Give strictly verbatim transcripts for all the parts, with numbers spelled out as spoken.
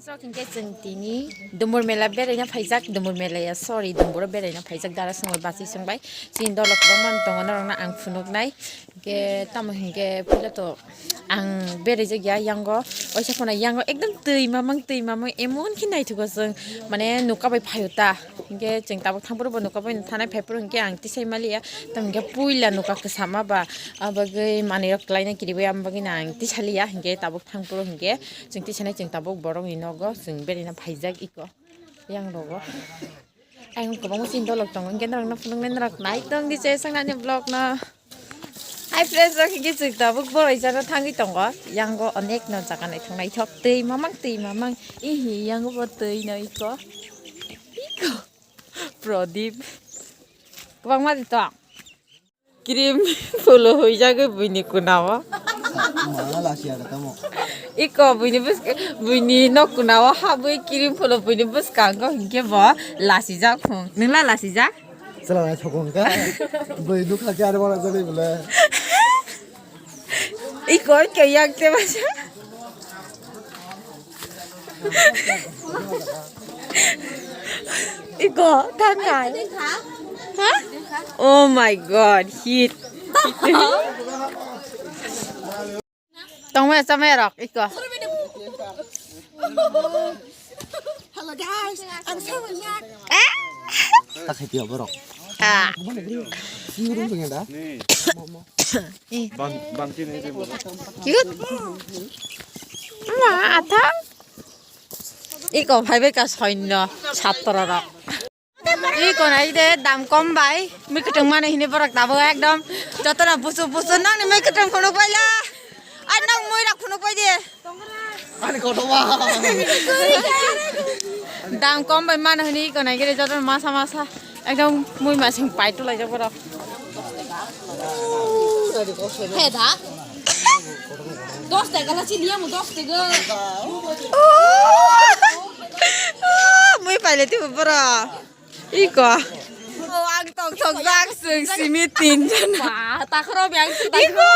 Sok hinkhe chwng tini Dumbur mela beraina phaijak, Dumbur mela ya, sorry, Dumbur o beraina phaijak, dara songbai bachwi songbai. Chini dolo kwbangma tongo, norokno ang phunuknai. Hinkhe tamo hinkhe puila to ang beraijak ya yango, waisa phano yango ekdom twi mamang, twi mamang, emon khe naithogo chwng, mane nuka bai phaio ta. Hinkhe chwng tabuk thangphuru bo nuka bai thanai, phaiphuru hinkhe ang tisai maliya. Tamo hinkhe puila nuka kwchama ba, abagwi manwirok kwlaina kiriwi, abagwino ang tisaliya. Hinkhe tabuk thangphuru hinkhe chwng tisanai, chwng tabuk borokni nogo chwng beraina phaijak iko yang rogo. Ayang kwbangma chini dolok tongo, hinkhe norokno phunuknai, norok nai tong di se swngnani vlog no. Hi friends, rok hinkhe chwng tabuk boroi jano thangwi tongo. Yango onek no jaga naithok naithok, twi mamang, twi mamang. Ihi, yango bo twi no iko. Iko. Prodip. Kwbangma di tong. Cream phulo huijagwi buini kunao. Ma lasi ada tamo. Iko buini bwsk-, buini nok kunao habwi cream phulo buini bwskango hinkhe bo lasijak phung. Nwngla lasijak? Chwla nai sokong ka. Bui dukha khe aro wala jani bole. Iko ke yak te bacha. Iko thangai. Ha? Oh my God, hit. Tongmaya chamaya rok iko. Hello guys, I'm so young. Ta khai pia borok. Ah. Sirung tong da. Eh. Bang bang sini sini. Cute. Ma atha. Iko phaibai ka soinno satro rok. Iko nai de dam kom bai. Mui kwtwng mani hini borok tabuk ekdom. Jotono busu busu nang ni mui kwtwng khunuk bai la. Ai nang mui rok khunuk bai de. Ani kotor ma. Dam kom bai mano hini iko nai gere jotono masa masa. Ekdom mui masing pai tu lai jak borok. He da. Dos taka la chini amu dos taka. Mui pai le tu borok. Iko. O ang tong tong jak sing simi tin jana. Ba, takhro biang si takhro.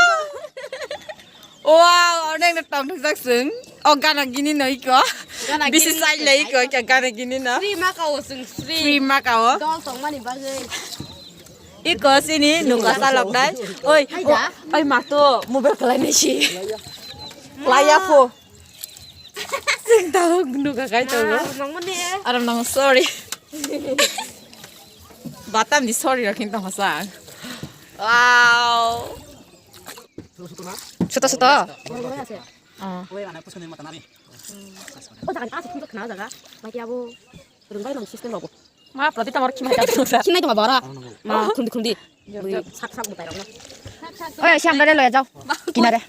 Wow, onek na tong tong jak sing. O gana gini no iko. Gana bisi gini sai le iko kya gana gini no. Free ma kao sing free. Free ma kao. Dol tong mani bagwi. Iko sini nuka salok dai. Oi, hai da. Oi ma to mobile kalai nai si. Laya pho. Sing tahu nuka kai to. Aram nang mani. Aram nang sorry. Batam di sorry rakin to masa. Wow. Suto suto. Oh. O jaga ni asuk khunjak khna o jaga. Mai khe abo rwngbai rwng system rogo. Ma, Pradip ta mor khimai ka tong sa. Khimai tong bora. Ma, khumdi khumdi. Bui sak sak butai rok na. Oi, siam dare loya jao. Kinare.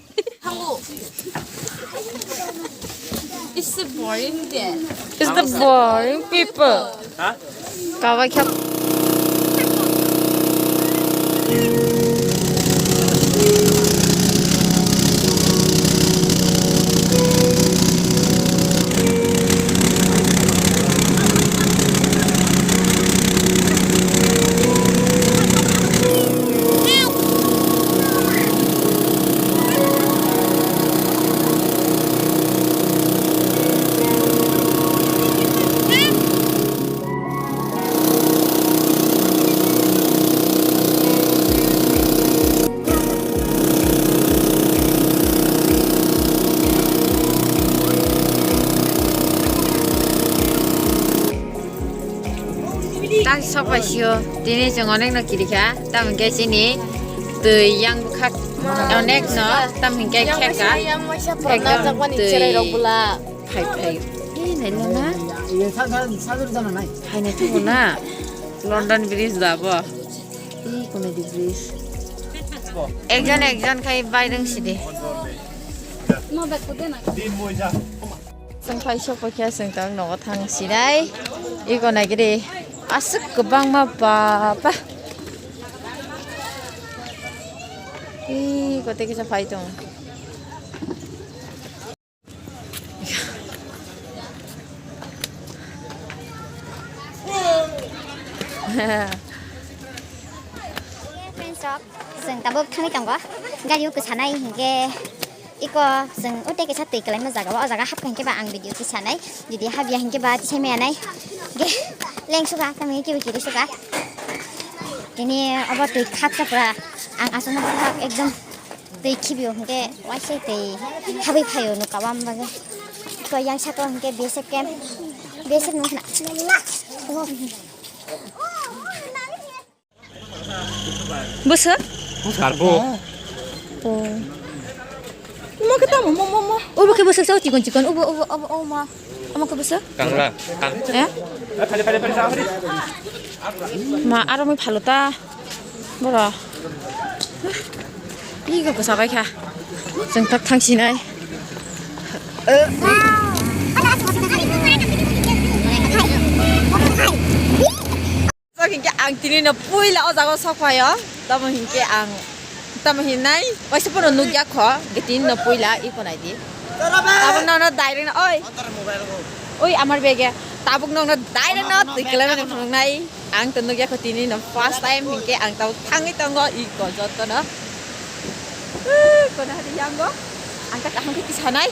It's a boring day. It's the boring people. Kabai khap. Tak sok bai sio, tini chwng onek no kirikha, tamo khe chini twi yang bwkha onek no, tamo hinkhe kheka, ekdom twi. Phai phai. Ee, naila na? Ye, sa, sa, sa, sa, sa, na, nai. Phainai tongo na? London Bridge da bo? Ee, komedi bridge. Ekjon, ekjon khai bai rwng sidi. Chwng phai sokphaikha, chwng tang nogo thang sinai. Iko naigiri. Aswk kwbangma baba. Ee, kote kisa phai tongo. Friends rok, chwng tabuk thangwi tongo. Gari o kwsanai hinkhe Iko chwng o tei kaisa twi kwlaima jaga o, o jaga hapkha hinkhe ba ang video tisanai, jodi habya hinkhe ba tisai maya nai. Ge leng suka, tamo hinkhe bo kiri suka. Tini obo twi khaksa pura, ang aswkno bwkhak ekdom twi khibio hinkhe waisa twi habwi phaio nukha o, am bagwi. Iko yang saka o hinkhe B S F camp, B S F nung khna. Bwswk? Sarbo. Oh. Omo khe tamo, mo, mo, mo. Obo khe bwswk sao, chikon, chikon. Obo, obo, obo, omo. Omo khe bwswk? Kangla. Kang- Eh? Ma, aro mui phalo ta. Boro. Ih, kok sabai kha. Chwng tak thang sinai. Sok hinkhe ang tini no puila o jaga o sok phaio. Tamo hinkhe ang, tamo hinai waisa pono nukya kho, hinkhe tini no puila iko nai di. Tabuk no no direct no, oi. Oi, amar bege. Tabuk no no direct no twi kwlai mani phunuknai. Ang to nukya kho tini no first time hinkhe ang tabuk thangwi tongo iko joto no. Ui, kono hadi yango. Ang ta kaham khe tisanai.